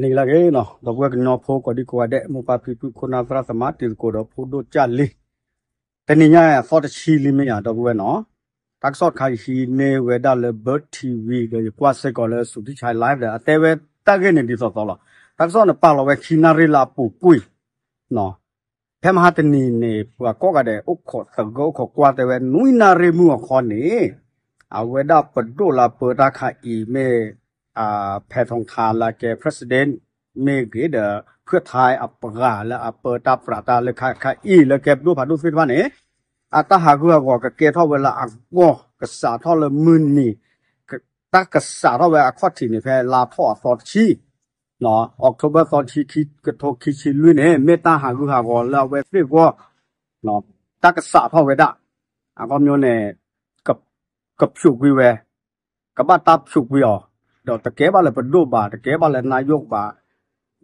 န့ၣ်လၢအဂ့ၤနီၤ ဒီပုၢ်ဝဲၢ်ကညီဖိကိးဒံကိးဂၤဒဲး မိၢ်ပၢ်ဖံဖု ခိၣ်နၢ်သရၣ်သမါ တံၤသကိးဒီးဖိဒိၣ်ကၢ်လံၤ, တနံၤညါအံၤအသီတဆံလံမ့ၢ်ယၤ ဒီပုၢ်ဝဲၢ်နီၤ, တၢ်ကစီၣ်တခါအံၤဟံးန့ၢ်ဝဲဒၣ်လၢ Bird TV ဒီးယကွၢ်စ့ၢ်ကီးလၢ Suthichai Live ဒီး အတဲဝဲတၢ်ဂ့ၢ်န့ၣ်ဒ်သိးသိးလီၤ. တၢ်ကစီၣ်န့ၣ်ပာ်လီၤဝဲခံနၣ်ရံၣ်လၢအပူၤကွံာ် ဖဲမဟါတနံၤန့ၣ် ပှၤကိးဂၤဒဲး အိၣ်ခိးသဂၢၢ်အိၣ်ခိးကွၢ်တဲဝဲ နွံနၣ်ရံၣ်မုၢ်အခီန့ၣ် အဝဲဒၣ်ပဒိၣ်လၢအပၢတၢ်ခါအံၤမ့ၢ် ဖဲထီခါလၢအကဲ president မ့ၢ်ဂ့ၤဒီး ဖုၣ်ထါအပှၤလၢအပၢတၢ်ပြးတၢ်လၢခါခါအံၤလၢကဲပဒိၣ်ဖးဒိၣ်သ့ၣ်တဖၣ်န့ၣ် အတၢ်ဟးဂူာ်ဟးဂီၤကကဲထီၣ်ဝဲလၢအဂီၢ် ကစးထီၣ်လၢမုၢ်နံၤ တၢ်ကစးထီၣ်ဝဲအခီၣ်ထံးန့ၣ် ဖဲလါထီၣ်အသီတဆံ October သီတဆံ ခံကထိခံဆံလွံၢ်န့ၣ် မ့ၢ်တၢ်ဟးဂူာ်ဟးဂီၤလၢအဝဲသ့ၣ်ဂီၢ် တၢ်ကစးထီၣ်ဝဲဒၣ် အခီပညီန့ၣ် ကဖျိးကွံာ်ဝဲ ကဘၣ်တၢ်ဖျိးကွံာ်အီၤ ဒီးတကဲဘၣ်လၢပဒိၣ်ဘၣ် တကဲဘၣ်လၢနါယိၣ်ဘၣ်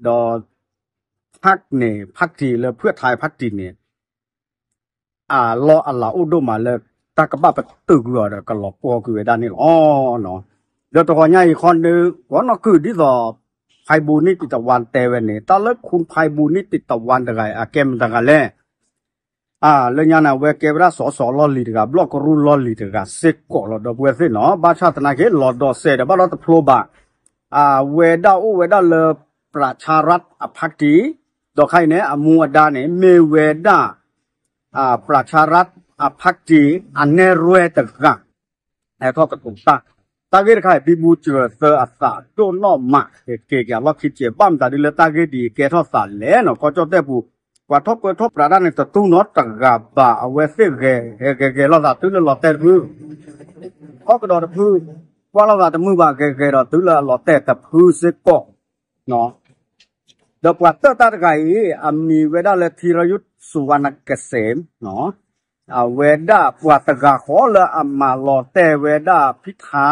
ဒီး ဖၣ်န့ၣ် ဖၣ်တံၣ်လၢဖုၣ်ထါဖၣ်တံၣ်န့ၣ် အလီၢ်အလၤအိၣ်ဒိၣ်မးလၢ တၢ်ကဘၣ်ပတုာ်ကွံာ်အီၤဒီး ကလီၤပှီၢ်ကွံာ်ဝဲဒၣ်န့ၣ်လီၤ. ဒီးတဂီၤညါအံၤခီဒီး ကိးနီၢ်ကုၢ်ဒ်သိး ဖံဘူနံၣ်တံာ်တဝါတဲဝဲန့ၣ် တၢ်လၢခူဖံဘူနံၣ်တံာ်တဝါတဂၤအံၤ အကဲမတၤတဂၤလဲၣ် လၢညါန့ၣ် အဝဲကဲဝဲဒၣ်စီၤစီၤလီၢ်လံၤတဂၤ ဘျီၣ်ကရူၢ်လီၢ်လံၤတဂၤစ့ၢ်ကီးလီၤ ဒီပုၢ်ဝဲၢ်သ့ၣ်နီၤ ဘၣ်ဆၣ်သနာ်က့ လီၤဒီးစဲးဒီးဘၣ်ဒီးတဖျိဘၣ် အဝဲဒၣ်အိၣ်ဝဲဒၣ်လၢ ပြးဆါရၣ်အဖၣ်တံၣ် ဒီးခဲအံၤန့ၣ် အမူအဒါန့ၣ် မ့ၢ်ဝဲဒၣ် ပြးဆါရၣ်အဖၣ်တံၣ် အနဲၣ်ရွဲၣ်တဂၤ ဟဲထီၣ်ကတိၤတၢ် တၢ်ဂ့ၢ်တခါအံၤ ဘံဘူစၢၤသၢအသးဒိၣ်နီၢ်မး ကက့ၤက့ၤအလီၢ်ခံကဲး ဘၣ်မတၤဒ်လၢတၢ်ဂ့ၢ်ဒ်အံၤကဲထီၣ်သးလဲၣ်နီၤ ကီၢ်ကၠီၣ်တဲၣ်ပူၤ ပှၤထီၣ်ပၢထီၣ်ပြးတၢ်န့ၣ် တတူၢ်နီတဂၤဘၣ် အဝဲသ့ၣ်ဂဲၤဂဲၤဂဲၤလိာ်သးတုၤလၢလီၤတဲာ်တဖု ထီၣ်ကဒီးတဖု ကွၢ်လိာ်သးတမုာ်ဘၣ် ဂဲၤဂဲၤဒီးတုၤလၢအလီၤတဲာ်တဖုစ့ၢ်ကီး ဒီးပှၤတၢၣ်တၢ်တဂၤအံၤ အမံၤဝဲဒၣ်လၢ ထံရယုၢ်စူၤဝါနကစ့ၣ် အဝဲဒၣ်ပှၤတဂၤဃီလၢအမၤလီၤတဲာ်ဝဲဒၣ်ဖံထါ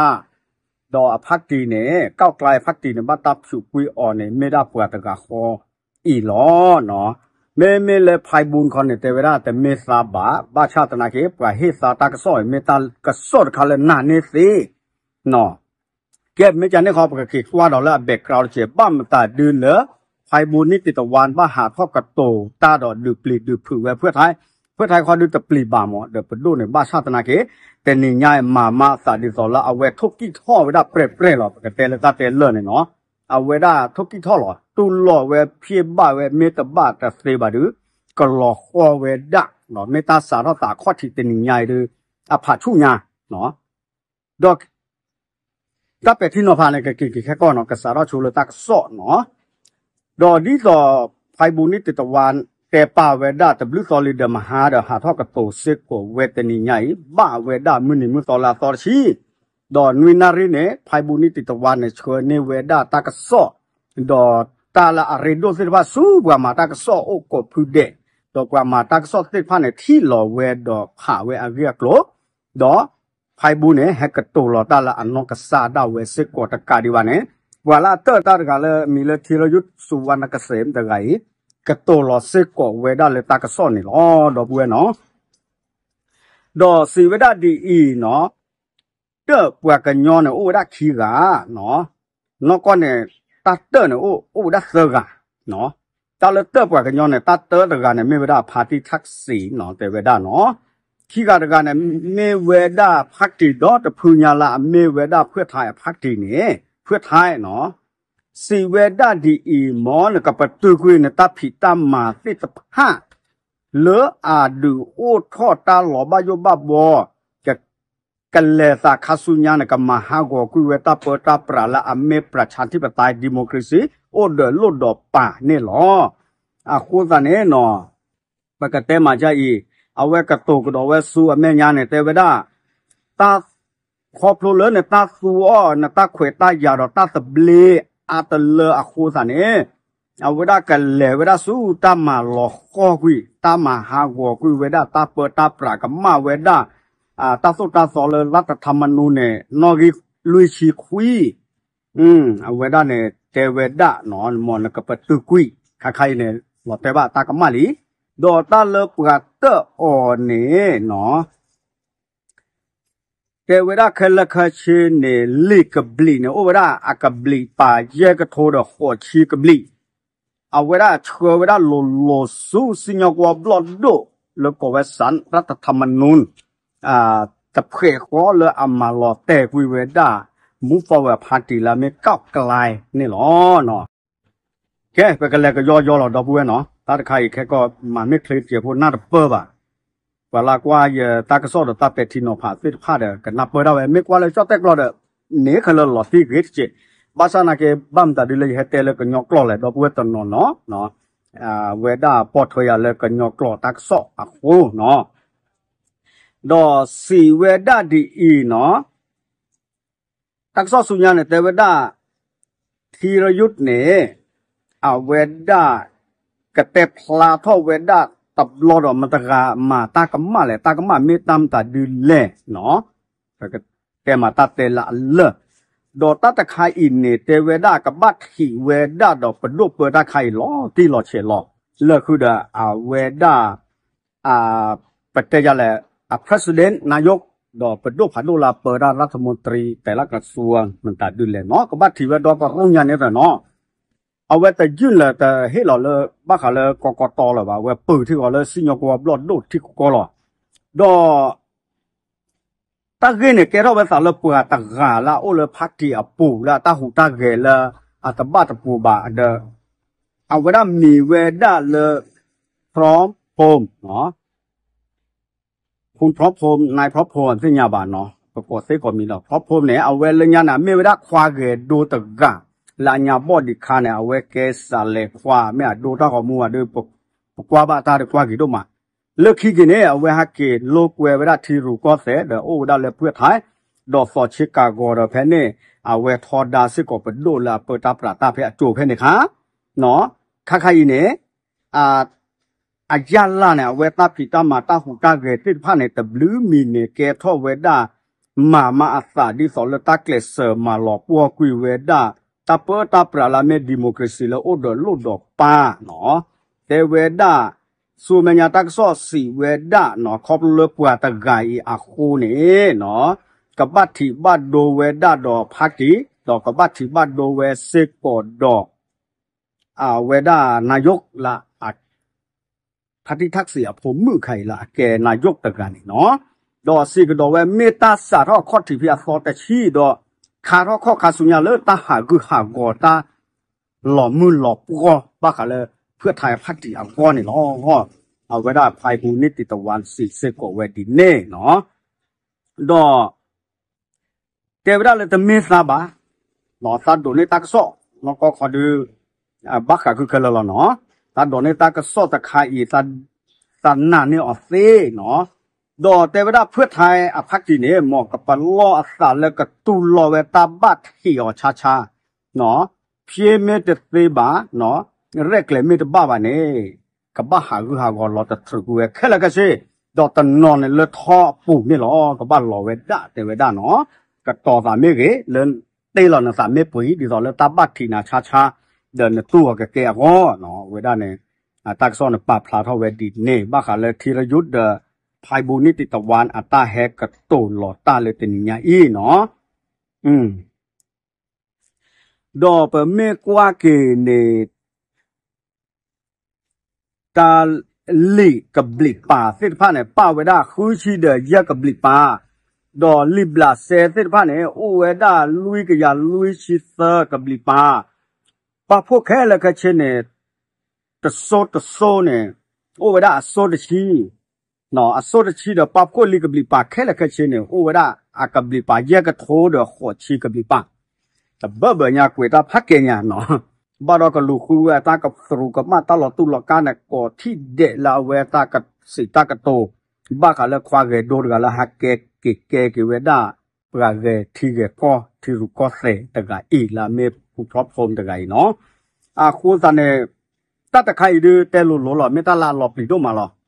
ဒီးအဖၣ်တံၣ်န့ၣ် ကီၢ်ကျါအဖၣ်တံၣ်န့ၣ် ဘၣ်တၢ်ဖျိးကွံာ်အီၤန့ၣ် မ့ၢ်ဒၣ်ပှၤတဂၤဃီအံၤလီၤ. မ့မ့ၢ်လၢဖံဘူန့ၣ်ခီန့ၣ် တဲဝဲဒၣ်တမ့ၢ်သးဘၣ် ဘၣ်ဆၣ်သနာ်က့ ပှၤဟ့ၣ်သါတၢ်ကစီၣ်အံၤ မ့ၢ်တၢ်ကစီၣ်တခါလၢနာ်န့ၢ်သ့ ကဲ မ့ၢ်ကန့ၣ်ဃီ ပကက့ၤကွၢ်ဒီးလၢအ background တက့ၢ် ဘၣ်မတၤဒ်လၢ ဖံဘူနံၣ်တံာ်တဝါဘၣ်ဟးထီၣ်ကတိၤတၢ်ဒီးဒုးပျံၤဒုးဖုးဝဲဖုၣ်ထါ ဖုၣ်ထါခီဒုးတပျံၤဘၣ်မး ဒီးပဒိၣ်န့ၣ် ဘၣ်ဆၣ်သနာ်က့ တနံၤညါအံၤမၤမးအသးဒ်သိးလၢအဝဲထိၣ်ကံၣ်ထီၣ်ဝဲဒၣ်ပြဲၢ်ပြဲၢ်လီၤ ပကတဲလၢတၢ်တဲလၢာ်န့ၣ်နီၤ အဝဲဒၣ်ထိၣ်ကံၣ်ထီၣ်လီၤ တူၢ်လိာ်ဝဲဖျ့ဘၣ်ဝဲ မ့ၢ်တဘၣ်တသ့ဘၣ်ဒုး ကလီၤဃီဝဲဒၣ် မ့ၢ်တၢ်စးထီၣ်သးအခီၣ်ထံးတနံၤညါအံၤဒုး အဖးဆူၣ်ညါ ဒီး တၢ်ပဲာ်ထံနီၤဖးန့ၣ် ကက့ၤက့ၤခဲကီၢ်နီၤ ကစးထီၣ်ဆိလၢတၢ်ကစီၣ်နီၤ ဒီးဒ်သိး ဖံဘူနံၣ်တံာ်တဝါ တဲပာ်ဝဲဒၣ်တဘျုးသီလံဒီးမဟါဒီးဟးထီၣ်ကတိၤစ့ၢ်ကီးဝဲတနံၤညါအံၤ ဘၣ်ဝဲဒၣ်မုၢ်နံၤမုၢ်သီလၢအသီတဆံ ဒီးနွံနၣ်ရံၣ်န့ၣ် ဖံဘူနံၣ်တံာ်တဝါန့ၣ် ဆှၢန့ၢ်ဝဲဒၣ်တၢ်ကစီၣ် ဒီးတၢ်လၢအရ့ဒိၣ်သ့ၣ်တဖၣ်ဆူပှၤမၤတၢ်ကစီၣ်အိၣ်ကိးဖုဒဲး ဒီးပှၤမၤတၢ်ကစီၣ်သ့ၣ်တဖၣ်န့ၣ် ထံၣ်လီၤဝဲဒီးဖးဝဲအဂ့ၢ်အကျိၤ ဒီး ဖံဘူန့ၣ် ဟဲကတိၤလီၤတၢ်လၢအနီၢ်ကစၢ်ဒၣ်ဝဲစ့ၢ်ကီးတကးဒံးဘၣ်န့ၣ် ပှၤလၢအတၢၣ်တၢ်တဂၤလၢအမံၤလၢ ထံရယုၢ်စူၤဝါနကစ့ၣ် တဂၤအံၤ ကတိၤလီၤစ့ၢ်ကီးဝဲဒၣ်လၢတၢ်ကစီၣ်န့ၣ်လီၤ ဒီပုၢ်ဝဲၢ်နီၤ ဒီးစံးဝဲဒၣ်ဒ်အံၤနီၤ တၢၣ်ပှၤကညီန့ၣ် အိၣ်ဝဲဒၣ်ခံဂၤ, နီၢ်ကီၢ်န့ၣ် တၢ်တၢၣ်န့ၣ် အိၣ်ဝဲဒၣ်သၢဂၤ, တၢ်လၢတၢၣ်ပှၤကညီန့ၣ် တၢ်တၢၣ်တဂၤန့ၣ် မ့ၢ်ဝဲဒၣ်ဖါတံၢ်ထၣ်စံနီၤ တဲဝဲဒၣ်နီၤ, ခံဂၤတဂၤန့ၣ် မ့ၢ်ဝဲဒၣ်ဖါတံၢ်ဒီးတဖုညါလၢအမ့ၢ်ဝဲဒၣ်ဖုၣ်ထါအဖါတံၢ်န့ၣ် ဖုၣ်ထါနီၤ စံးဝဲဒၣ်ဒ်အံၤ မ်နကပတုာ်ကွံာ်နတၢ်ဖံးတၢ်မၤသ့ၣ်တဖၣ် လၢအဒုးအိၣ်ထီၣ်တၢ်လီၤဘၣ်ယိၣ်ဘၣ်ဘှီ ကလဲၤသးခါဆူညါန့ၣ် ကမၤဟးဂီၤကွံာ်ဝဲတၢ်ပၢတၢ်ပြးလၢအမ့ၢ် ပြၤၡါထံၣ်ပသဲး democracy အိၣ်ဒီးလိၣ်ဒီးပာ်န့ၣ်လီၤ. အဃိသတးန့ၣ်နီၤ ပကတဲမၤဒ်အံၤ အဝဲကတိၤကဒီးဝဲဆူအမဲာ်ညါန့ၣ် တဲဝဲဒၣ် တၢ် ခီဖျိလၢနတၢ်သူအီၣ် နတၢ်ခွဲးတၢ်ယာ်ဒီးတၢ်သဘျ့အါတလၢအဃိသတးန့ၣ် အဝဲဒၣ်ကလဲၤဝဲဒၣ်ဆူတၢ်မၤလီၤဃီၢ်ကွံာ် တၢ်မၤဟးဂီၤကွံာ်ဝဲဒၣ်တၢ်ပၢတၢ်ပြး ကမၣ်ဝဲဒၣ် တၢ်သိၣ်တၢ်သီလၢ လါတထးမနူန့ၣ် နီၣ်ဂံၢ်လွံၢ်ဆံခွံ အဝဲဒၣ်န့ၣ် တဲဝဲဒၣ်နီၤ မ်နကပတုာ်ကွံာ် ခါခါအံၤန့ၣ် လီၤတဲာ်ဘၣ်တၢ်ကမၣ်လံ, ဒီးတၢ်လၢပှၤတၢၣ်အီၤန့ၣ်နီၤ တဲဝဲဒၣ်ခဲလၢာ်ခဲဆ့န့ၣ် လံာ်ကဘျံးန့ၣ် အိၣ်ဝဲဒၣ်အကဘျံးပၤယဲၢ်ကထိဒီးဃိးဆံကဘျံး, အဝဲဒၣ်ဆှၢဝဲဒၣ်လိၤလိၤဆူစံၣ်ညီၣ်ကွီၢ်ဘျီၣ်ဒိၣ်လၢကိးဝဲ စၣ်ရၣ်တထးမနူၣ် တဖှဲးဃီလၢအမၤလီၤတဲာ်ကွံာ်ဝဲဒၣ် Move Forward Party လၢအမ့ၢ် ကၣ်ကလဲန့ၣ်လီၤ. ကဲ ပကလဲၤကယီယီလီၤ ဒီပုၢ်ဝဲၢ်နီၤ, တၢ်တခါအံၤခဲကီၢ်မၤမ့ၢ်ချ့တစဲးဖိနၢ်တပၢၢ်ဘၣ်. ပှၤလၢကွၢ်ယတၢ်ကစီၣ်ဒီးတၢ်ပဲာ်ထံနီၤဖးသ့ၣ်တဖၣ်ဒီး ကနၢ်ပၢၢ်ဒၣ်ဝဲ မ့ၢ်ကွၢ်လၢကၠီၣ်တဲၣ်ကျီဒီး န့ၣ်ခဲလၢာ်လီၤတံၢ်ဂ့ၤတစဲး, ဘၣ်ဆၣ်သနာ်က့ ဘၣ်မတၤဒုလၢယဟဲတဲလၢကညီကျိာ်လဲၣ် ဒီပုၢ်ဝဲၢ်တနီၤနီၤ ဝဲဒၣ်ပိာ်ထွဲယၤလၢကညီကျိာ်တၢ်ကစီၣ်အဃိနီၤ, ဒီးစံးဝဲဒၣ်ဒ်အံၤနီၤ, တၢ်ကစီၣ်ဆူညါန့ၣ် တဲဝဲဒၣ် ထံရယုၢ်န့ၣ် အဝဲဒၣ် ကတဲဖျါထီၣ်ဝဲဒၣ်တဘျီဒီး မတၤတဂၤမၤတၢ်ကမၣ်လဲၣ်, တၢ်ကမၣ်မ့ၢ်တၢ်မတၤဒုလဲၣ်နီၤ, ပကတဲမၤတၢ်တဲလၢအလၢာ်, ဒီးတၢ်တခါအံၤန့ၣ် တဲဝဲဒၣ်ကဘၣ်ထံးဝဲဒၣ်ဒီးပဒိၣ်ပၢတၢ်ခါအံၤလီၤတံၢ်လီၤဆဲးလီၤ, လၢဃုာ်ဒီးအဝဲဒၣ် ပတဲယၤလဲၣ် အ president နါယိၣ် ဒီးပဒိၣ်ဖးဒိၣ်လၢအပၢတၢ် ရၢ်ထမူတရံ တဲလၢကစူ မတၤဒုလဲၣ်နီၤ, ကဘၣ်ထံးဝဲဒီးကရူၢ်ညါန့ၣ်နီၤ, အဝဲတယုၢ်လၢၤတဟ့ၣ်လီၤလၢ ဘၣ်ဃးလၢကီကီတီလၢၤဘၣ်, အဝဲပၢၢ်ထံၣ်ဃီလၢစံၣ်ညီၣ်ကွီၢ်ဘျီၣ်ဒိၣ်ထံကီကီလီၤ, ဒီး တၢ်ဂ့ၢ်န့ၣ်ကဲထီၣ်ဝဲသးလၢပှၤတဂၤလၢအအိၣ်လၢ party အပူၤလၢအတၢ်ဟူးတၢ်ဂဲၤလၢအတဘၣ်တပူၤဘၣ်ဒီး အဝဲဒၣ်မံၤဝဲဒၣ်လၢ Trump Phom နီၤ, ဖုန် Trump Phom နၢ် Trump Phom သ့ၣ်ညါဘၣ်နီၤ, ပကိးသ့ကိးမံၤလီၤ, Trump Phom န့ၣ် အဝဲလၢညါန့ၣ် မ့ၢ်ဝဲဒၣ်ခွါဂဲၤဒိတဂၤ လၢအညါဘီၣ်ဒံးခါန့ၣ် အဝဲကဲစးလဲၤခွါ မ့ၢ်အဒိတၢ်ဂီၤမူဘၣ်ဒီး ပကွၢ်ဘၣ်တၢ်ဒီးကွၢ်က့ၤဒိၣ်မး လၢခံက့ၤန့ၣ် အဝဲဟဲက့ၤလိာ်ကွဲဝဲဒၣ်ထံရူၢ်ကီၢ်သဲး ဒီးအိၣ်ဝဲဒၣ်လၢဖှၢၣ်ထါ ဒီးသီးဆ့ကၤဂီၤဒီးဖဲန့ၣ် အဝဲထီဒါစ့ၢ်ကီးပဒိၣ်လၢအပၢတၢ်ပြးတၢ်ဖဲအကၠိဖဲန့ၣ်ခါ ခါခါအံၤန့ၣ် အယၢ်လၢ်န့ၣ် အဝဲတၢ်ဖံးတၢ်မၤတၢ်ဟူးတၢ်ဂဲၤသ့ၣ်တဖၣ်န့ၣ် တဘျုးမံၤန့ၣ် ကဲထီၣ်ဝဲဒၣ် မၤမၤအသးဒ်သိးလၢတၢ်ကျဲးစၢးမၤလီၤပှီၢ်ကွံာ်ဝဲဒၣ် တၢ်ပၢတၢ်ပြးလၢအမ့ၢ် democracy လၢအိၣ်ဒီးလိၣ်ဒီးပၢ်နီၤ, တဲဝဲဒၣ် ဆူမဲာ်ညါတၢ်ကစီၣ်စံးဝဲဒၣ်နီၤ ခီဖျိလၢပှၤတဂၤအံၤအဃိန့ၣ်နီၤ ကဘၣ်ထံးဘၣ်ဒိဝဲဒၣ်ဒီး party ဒီးကဘၣ်ထံးဘၣ်ဒိဝဲစ့ၢ်ကီးဒီး အဝဲဒၣ်နါယိၣ်လၢ ဖါတံၢ်ထၣ်စံးအဖိမုၣ်ခါအံၤလၢအကဲနါယိၣ်တဂၤန့ၣ်နီၤ, ဒီးစံးကဒီးဝဲမ့ၢ်တၢ်စးထီၣ်အခီၣ်ထံးဖဲအသီတဆံဒီး ခါထီၣ်ခီၣ်ခါဆူညါလၢတၢ်ဟးဂူာ်ဟးဂီၤတၢ်လီၤမုၢ်လီၤပှီၢ်ဘၣ်ဃးလၢ ဖှၢၣ်ထါ party အဂီၢ်န့ၣ်လီၤ. အဝဲဒၣ်ဖဲပူၤန့ၣ်တံၤတဝါစံးစ့ၢ်ကီးဝဲဒ်န့ၣ်နီၤ, ဒီး တဲဝဲဒၣ်လၢတမ့ၢ်သးဘၣ်, သးဒိးန့ၢ်တၢ်ကစီၣ် နီၢ်ကီၢ်ခီဒု ဘၣ်ဃးခုခဲလၢာ်လီၤနီၤ, သးဒိးန့ၢ်တၢ်ကစီၣ်တခါအံၤ သးနာ်န့ၢ်အီၤသ့နီၤ, ဒီးတဲဝဲဒၣ်ဖှၢၣ်ထါအ party န့ၣ် မ်ကပလီၢ်အသးလၢကတူၢ်လိာ်ဝဲတၢ်ဘၣ်ထံးအီၤဆါဆါ ဖျ့မ့ၢ်တသ့ဘၣ်, ရဲၣ်ကျဲၤမ့ၢ်တဘၣ်ဘၣ်န့ၣ် ကဘၣ်ဟးဂူာ်ဟးဂီၤလီၤတတြူာ်ကွံာ်ဝဲခဲလၢာ်ခဲဆ့, ဒီးတနီၤန့ၣ်လၢထီအပူၤန့ၣ်လီၤ ကဘၣ်လီၤဝဲဒၣ်တဲဝဲဒၣ်နီၤ, ကတီၤသးမ့ၢ်ဂ့ၤ လၢတ့ၢ်လီၤနသးမ့ၢ်ပှံၤ ဒ်သိးလၢတၢ်ဘၣ်ထံးနၤဆါဆါ ဒီးနတူၢ်အီၤကကဲအဂီၢ်နီၤ, ဝဲဒၣ်န့ၣ် တၢ်ကစီၣ်န့ၣ်ပာ်ဖျါထီၣ်ဝဲဒ်န့ၣ် ဘၣ်ဃးလၢထံရယုၢ်ဒီး ဖဲပူၤန့ၣ်တံၤတဝါအတၢ်ဟဲကတိၤလီၤတၢ်လၢတနံၤညါအံၤနီၤ ဒီးပမ့ၢ်ကွၢ်က့ၤန့ၣ် တၢ်လံာ်ကဘျံးပၤသ့ၣ်တဖၣ်န့ၣ် ပာ်ဝဲဒၣ်ဃုဆံဒီးယဲၢ်ကဘျံးပၤ, ဒီးလံာ်ဘျးစဲသ့ၣ်တဖၣ်န့ၣ် အိၣ်ဝဲဒၣ်လွံၢ်ကယၤလွံၢ်ဆံသၢကဘျံးပၤ, ပာ်ဖှိၣ်ခဲလၢာ်ခဲဆ့န့ၣ် တစိၤတစိၤန့ၣ် အိၣ်ဝဲဒၣ်အစိၤတဆံ အစိၤတဆံဒီးပာ်ဖှိၣ်လံာ်ကဘျံးပၤခဲလၢာ်ခဲဆ့န့ၣ် အိၣ်ဝဲဒၣ်အကဘျံးပၤယဲၢ်ကထိဒီးဃိးဆံကဘျံးပၤ, တဘၢၣ်ဘၢၣ်ညါကွံာ်တၢ်ဖးကဲညါနီၤ, ဘၣ်ဒီးကလူၤဃုဝဲအတၢ်ကသရူးကမၣ်တၢ်လီၤတူၢ်လီၤကာ်န့ၣ် ကိးထံၣ်ဒဲးလၢအဝဲတၢ်ကစံးတၢ်ကတိၤ ဘၣ်ဃးလၢခွါဂဲၤဒိတဂၤလၢဟးကဲက့ၤကဲက့ၤဝဲဒၣ် ပှၤဂဲၤထံဂဲၤကီၢ်ထံရူၢ်ကီၢ်သဲးတဂၤအံၤလၢအမ့ၢ်ဖုထီၣ်ဖိတဂၤအံၤနီၤ, အဃိသတးန့ၣ် တၢ်တခါအံၤဒုးတဲလိၤလိၤလီၤ မ့ၢ်တၢ်လၢအလီၤပျံၤဒိၣ်မးလီၤ.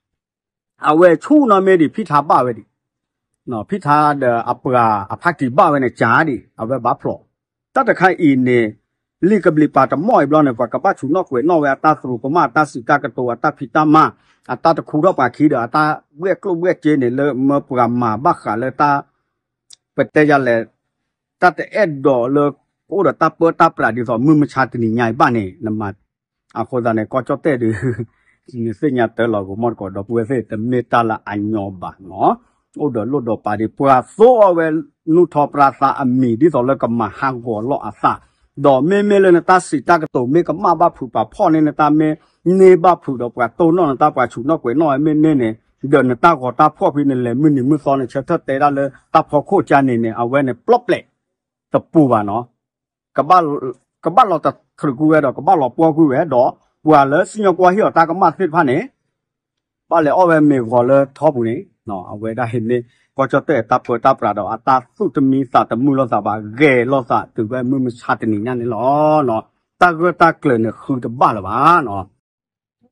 အဝဲဆူၣ်နီၢ်မ့ၢ်ဒံး ဖံထါဘၣ်ဝဲဒံး, ဖံထါဒီးအပှၤအဖါတံၢ်ဘၣ်ဝဲန့ၣ် ကၢဒံး အဝဲဘၣ်ဖျိး, တၢ်တခါအံၤန့ၣ် လံာ်ကဘျံးပၤတမီၢ်အံၤဘျီန့ၣ် ပှၤကဘၣ်ဆူးနီၣ်ကွဲးနီၣ်ဝဲအတၢ်သရူးကမၣ် အတၢ်စံးတၢ်ကတိၤ အတၢ်ဖံးတၢ်မၤ အတၢ်တခူထီၣ်ပှၤခံဒီး အတၢ်ဘှဲၣ်ကျိၣ်ဘှဲၣ်စ့န့ၣ် လၢမၢပှၤမၤဘၣ်ဃးလၢတၢ် ပတဲယၤလဲၣ်, တၢ်တအဲၣ်ဒိးလၢ ကအိၣ်ဒီးတၢ်ပၢတၢ်ပြးဒ်သိးမုၢ်မဆါတနံၤညါအံၤဘၣ်န့ၣ် နမၤ, အဃိသတးန့ၣ် ကီၢ်ကၠီၣ်တဲၣ်ဒီး နသ့ၣ်ညါတၢ်လီၤကမီၣ်တကိးဒီပုၢ်ဝဲၢ်သ့ၣ် တမ့ၢ်တၢ်လၢအညီဘၣ်နီၤ, အိၣ်ဒီးလိၣ်ဒီးပာ်ဒံး ပှၤသိအီၤဝဲ နူၢ်ထီၣ်ပြသးအမံၤ ဒ်သိးလၢကမၤဟးဂီၤလိာ်အသး, ဒီးမ့မ့ၢ်လၢနတၢ်စံးတၢ်ကတိၤ မ့ၢ်ကမၣ်ဘၣ်ဖုးပှၤဖီၣ်န့ၢ်နတၢ်မ့ၢ်န့ၢ်ဘၣ်ဖုးဒီး ပှၤတိၢ်နီၣ်နတၢ် ပှၤဆူးနီၣ်ကွဲးနီၣ်ဝဲမ့ၢ်န့ၢ်န့ၣ်, ဒီးနတၢ်ဂီၤတၢ်ဖီၣ်ဖဲနလဲၤမုၢ်နံၤမုၢ်သီန့ၣ် ဆၢထၢၣ်တဲဒၣ်လၢတၢ်ဖီခိၣ်ကါန့ၣ်န့ၣ် အဝဲန့ၣ်ပျီၣ်ပျဲးတပူၤဘၣ်နီၤ, ကဘၣ်လီၤတချုးကွံာ်ဝဲဒီး ကဘၣ်လီၤပှီၢ်ကွံာ်ဝဲဒီး ပှၤလၢစံၣ်ညီၣ်ကွီၢ်ဟ့ၣ်အီၤတၢ်ကမၣ်သ့ၣ်တဖၣ်န့ၣ် ဘၣ်လဲၤအီၣ်ဝဲမ့ၤဂီၤလၢထီပူၤန့ၣ်, အဝဲဒၣ်ဟ့ၣ်န့ၢ် ကီၢ်ကၠီၣ်တဲၣ်တၢ်ပၢတၢ်ပြးဒီး အတၢ်သူၣ်တမံသးတမုာ်လိာ်သးဘၣ် ဂဲၤလိာ်သးတုၤဝဲမုၢ်မဆါတနံၤညါန့ၣ်လီၤ. တၢ်ဂၢၢ်တၢ်ကျၢၤန့ၣ်ဃုတဘၣ်လၢၤဘၣ်နီၤ.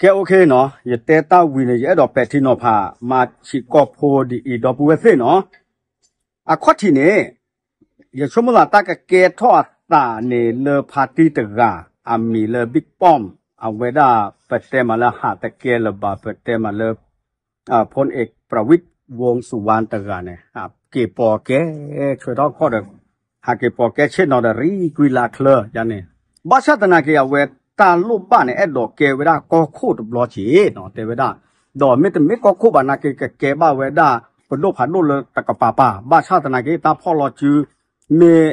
ကဲ okay နီၤ, ယတဲတၢ်ဝံၤန့ၣ် ယအဲၣ်ဒိးပဲာ်ထံနီၤဖး မၤဆံးကီၢ်ဖိဒ်အံၤ ဒီပုၢ်ဝဲၢ်သ့ၣ်နီၤ, အခီၣ်ထံးန့ၣ် ယဆိကမိၣ်သးတၢ်ကကဲထီၣ်အသးန့ၣ်လၢဖါတံၢ်တဂၤ အမံၤလၢ Big Pom အဝဲဒၣ် ပတဲမးလၢဟးတကဲလၢၤဘၣ် ပတဲမးလၢ ဖိၣ်အ့ၣ် ပြဝံး ဝူင်းစူဝါတဂၤန့ၣ် ဟးက့ၤပိာ်ကဲ ဆှၢထီၣ်ခီၣ်ဒီး ဟးက့ၤပိာ်ကဲဆ့ၣ်နီၤဒီး ရံကွံလၢချၢယါန့ၣ်, ဘၣ်ဆၣ်သနာ်က့ အဝဲတၢ်လိၣ်ဘၣ်န့ၣ် အဲၣ်ဒိးကဲဝဲဒၣ်ကီၢ်ခိၣ်တဘျီက့ၤနီၤ တဲဝဲဒၣ်, ဒီးမ့တမ့ၢ်ကီၢ်ခိၣ်ဘၣ်နာ်က့ ကကဲဘၣ်ဝဲဒၣ် ပဒိၣ်ဖးဒိၣ်လၢတကပၤပၤ ဘၣ်ဆၣ်သနာ်က့ တၢ်ဖီၣ်လီၤစု မ့ၢ်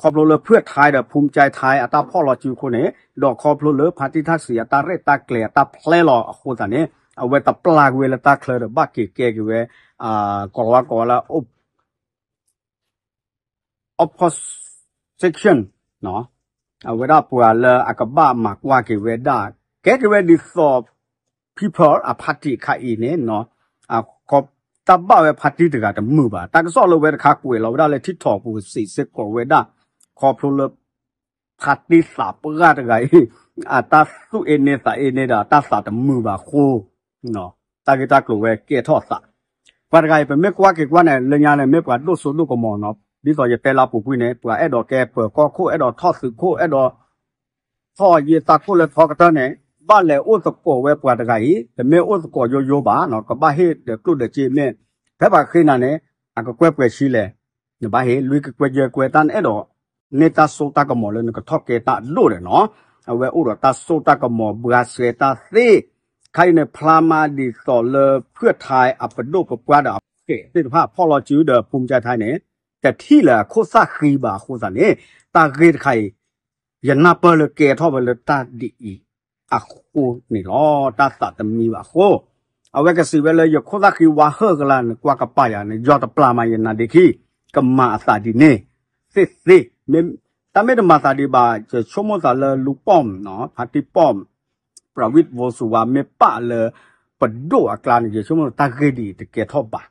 ခီဖျိလၢဖုၣ်ထါဒီး ဖူမကၠဲထါ အတၢ်ဖီၣ်လီၤစုအဃိန့ၣ် ဒီးခီဖျိလၢဖါတံၢ်ထၣ်စံးအတၢ်ရဲၣ်တၢ်ကျဲၤအတၢ်ဖျဲလီၤအဃိသတးန့ၣ် အဝဲတပျၢ်ကွံာ်ဝဲလၢတၢ်ချၢဒီး ဘၣ်က့ၤကဲက့ၤဝဲ ကိးလီၤဝဲကိးဝဲလၢ opposition အဝဲဒၣ်ပှၤလၢအကဘၣ်မၤကွၢ်က့ၤဝဲဒၣ် ကဲက့ၤဝဲဒ်သိး People အဖါတံၢ်အခါအံၤန့ၣ် တၢ်ဘၣ်ဝဲဖါတံၢ်တဂၤတမုာ်ဘၣ်. တၢ်ကစီၣ်လၢဝဲတခါကွဲးလီၤဝဲဒၣ်လၢ TikTok ပူၤစံးစ့ၢ်ကီးဝဲဒၣ် ခီဖျိလၢ ဖါတံၢ်သးပှၢ်တဂၤအံၤ အတၢ်သူၣ်အ့န့သးအ့န့ဒီး အတၢ်သးတမုာ်ဘၣ်အဃိ တၢ်ဂ့ၢ်တၢ်ကျိၤဝဲကဲထီၣ်သး. ပှၤတဂၤအံၤ ပမ့ၢ်ကွၢ်က့ၤကွၢ်န့ၣ် လၢညါန့ၣ် မ့ၢ်ပှၤဒိၣ်စိဒိၣ်ကမီၤနီၤ. ဒ်သိးယတဲလၢပူၤကွံာ်န့ၣ် ပှၤအဲၣ်ဒိးကဲပၢၤကီၢ်ခိၣ် အဲၣ်ဒိးထီၣ်သုးခိၣ် အဲၣ်ဒိး ထီၣ်ယ့ၢ်သးခိၣ်လၢထီကတၢၢ်န့ၣ် ဘၣ်လဲၤအိၣ်သကိးဝဲပှၤတဂၤအံၤ တမ့ၢ်အိၣ်သကိးယိယိဘၣ်နီၤ ကဘၣ်ဟ့ၣ်ဒီးကျိၣ်ဒီးစ့မ့ၢ် ဖဲပှၤဃ့နၤန့ၣ် အကကွဲၢ်ပှဲၤဆံလဲၣ် နဘၣ်ဟ့ၣ် လွံၢ်ကကွဲၢ်ယဲၢ်ကွဲၢ် တၢ်နအဲၣ်ဒိးန့ၢ်တၢ်စိတၢ်ကမီၤလၢနကထီၣ်ကဲတၢ်အဒိၣ်ဒီးနီၤ အဝဲအိၣ်ဒီးတၢ်စိတၢ်ကမီၤ ဘှါဆှဲတၢ်သ့ ခါအံၤန့ၣ် ဖျါမးဒ်သိးလၢဖုၣ်ထါအပဒိၣ်ပပှၢ်ဒီးအဖှဲးသ့ၣ်တဖၣ် ဖီၣ်လီၤစုဒီး ဖူမကၠဲထါန့ၣ် တထံၣ်လၢအခိၣ်သၣ်ဃံဘၣ်အဃိသတးန့ၣ် တၢ်ဂ့ၢ်တခါအံၤ ယနၢ်ပၢၢ်လၢကဲထီၣ်ဝဲလၢတၢ်ဒ်အံၤအဃိန့ၣ်လီၤ. တၢ်သးတမံဘၣ်အဃိ အဝဲကစံးဝဲလၢယခိၣ်သၣ်ဃံဝါဟၢၣ်ကလါ နကွၢ်ကပၤယၤန့ၣ် ယီၤတပျၢ်မးယနါဒ့ခံ ကမၤအသးဒ်န့ၣ် သ့ၣ်သ့ၣ် တၢ်မ့ၢ်တမၤသးဒံးဘၣ် ယဆိကမိၣ်သးလၢလူၤပီၣ် ဖါတံၢ်ပီၣ် ပြဝံး ဝူင်းစူဝါ မ့ၢ်ပာ်လၢ ပဒိၣ်အကျါန့ၣ် ယဆိကမိၣ်တၢ်ဂ့ၢ်ဒ်အံၤတကဲထီၣ်ဘၣ်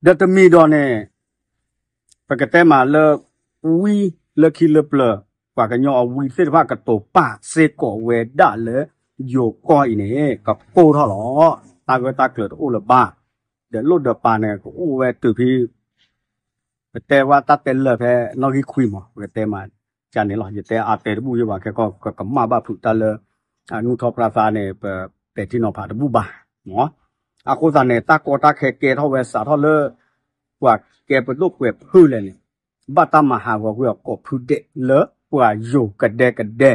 ဒီးတမံၤဒီးန့ၣ် ပကတဲမးလၢ ဝံလၢခံလၢပျၢၤ ပှၤကညီအဝံသ့ၣ်တဖၣ်ကတိၤပာ်စ့ၢ်ကီးဝဲဒၣ်လၢ ယိၤကီၢ်အံၤန့ၣ် ကကိၢ်ထီၣ်လီၤ. တၢ်ဂၢၢ်တၢ်ကျၢၤတအိၣ်လၢၤဘၣ်. ဒီးလိၣ်ဒီးပာ်န့ၣ် ကအိၣ်ဝဲတုၤဖဲ ပတဲဝဲတၢ်တဲလၢာ်ဖဲနီၣ်ဂံၢ်ခွံမး ပကတဲမး ကန့ၣ်လီၤ. ယတဲအါတဲတဘူၣ်ယိဘၣ် ခဲကီၢ်ကကမၣ်ဘၣ်ဖုးတၢ်လၢ နူၢ်ထီၣ်ပြသးန့ၣ် ပပဲာ်ထံနီၤဖးတဘူၣ်ဘၣ်. အဃိသတးန့ၣ် တၢ်ကီတၢ်ခဲကဲထီၣ်ဝဲစးထီၣ်လၢ ပှၤကဲပဒိၣ်ကွဲးဖုလဲၣ်န့ၣ် ဘၣ်တၢ်မၤဟးဂီၤကွံာ်အီၤကိးဖုဒဲးလၢ ပှၤယိၤကဒဲကဒဲ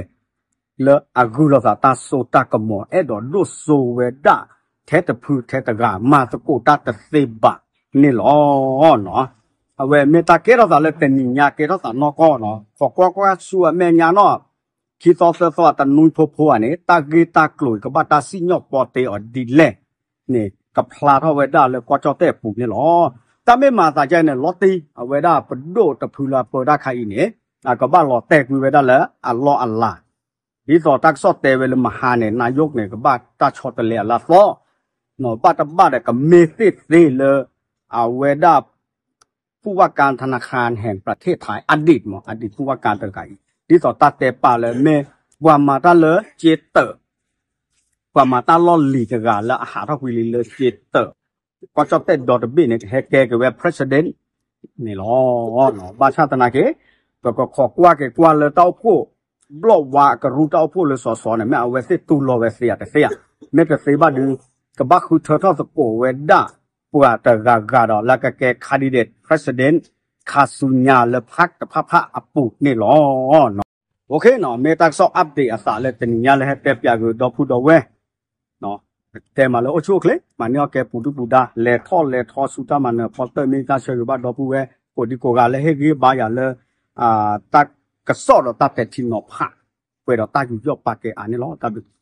လၢအဂုာ်လိာ်သးတၢ်စိတၢ်ကမီၤ အဲၣ်ဒိးဒိၣ်စိဝဲဒၣ် ထဲတဖုထဲတဂၤ မၤသကိးတၢ်တသ့ဘၣ်န့ၣ်လီၤ. အဝဲမ့ၢ်တၢ်ကဲထီၣ်သးလၢတနံၤညါကဲထီၣ်သးနီၢ်ကီၢ်နီၤ ကကွၢ်ကွၢ်ဆူအမဲာ်ညါနီၤ ခံသီသၢသီအတနွံဖိဖိဧါန့ၣ် တၢ်ဂ့ၢ်တၢ်ကျိၤအံၤကဘၣ်တၢ်စံၣ်ညီၣ်ပီတ့အီၤဒ်လဲၣ်န့ၣ် ကဖျါထီၣ်ဝဲဒၣ်လၢကီၢ်ကၠီၣ်တဲၣ်အပူၤန့ၣ်လီၤ. တၢ်မ့ၢ်မၤသးဒ်န့ၣ် လီၤတံၢ် အဝဲဒၣ်ပဒိၣ်တဖုလၢအပၢတၢ်ခါအံၤန့ၣ် အကဘၣ်လီၤတဲာ်ကွံာ်ဝဲဒၣ်လၢအလီၢ်အလၤ ဒ်သိးတၢ်ကစီၣ်တဲဝဲလၢမဟါန့ၣ် နာယိးန့ၣ် ကဘၣ်တၢ်ဆီတလဲအလၢအသီ ဘၣ်တဘၣ်ဒီးကမ့ၢ်သ့ၣ်သ့လၢ အဝဲဒၣ် ผู้ว่าการธนาคารแห่งประเทศไทย อดีตမး อดีตผู้ว่าการတဂၤအံၤ ဒ်သိးတၢ်တဲပာ်လၢမ့ၢ် ပှၤမၤတၢ်လၢစ့တၢး ပှၤမၤတၢ်လီၢ်လံၤတဂၤလၢအဟးထီၣ်ကွံာ်လံလၢစ့တၢး ကီၢ်ကၠီၣ်တဲၣ်ဒီတဘ့ၣ်န့ၣ် ကဟဲကဲက့ၤဝဲ president န့ၣ်လီၤ. ဘၣ်ဆၣ်သနာ်က့ ပကခိးကွၢ်က့ၤကွၢ်လၢတၢ်အိၣ်ဖှိၣ် ဘျီၣ်ဝါအကရူၢ်တၢ်အိၣ်ဖှိၣ်လၢစီၤစီၤန့ၣ် မ့ၢ်အဝဲသ့ၣ်တူၢ်လိာ်ဝဲသ့ဧါတသ့ဧါ, မ့ၢ်တသ့ဘၣ်ဒီး ကဘၣ်ဃုထၢထီၣ်သကိးဝဲဒၣ် တဂၤဂၤဒီး လၢကကဲ candidate president ခါဆူညါလၢ party တဖၣ်ဖၣ်အပူၤန့ၣ်လီၤ. မ့ၢ်တၢ်ကစီၣ် update အသးလၢတနံၤညါလၢဟဲတဲပၠးဂ့ၤဒီပုၢ်ဒီဝဲၢ် တဲမးလၢအိၣ်ဆူၣ်အိၣ်ချ့ မၤန့ၢ်အီၣ်ကဲပူၤဒုၣ်ပူၤဒါ လဲၤထီၣ်လဲၤထီဆူတၢ်မၤနၢၤအဖီတၢၢ် မ့ၢ်တၢ်ဆၢဂ့ၤဘၣ်ဒီပုၢ်ဝဲၢ် ကိးဒံကိးဂၤလၢဟ့ၣ်ဂံၢ်ဘါယၤလၢ တၢ်ကစီၣ်ဒီးတၢ်ပဲာ်ထံနီၤဖး ပှဲၤဒီးတၢ်ယူးယီၣ်ပာ်ကဲအါန့ၣ်လီၤ. တၢ်ဘျုး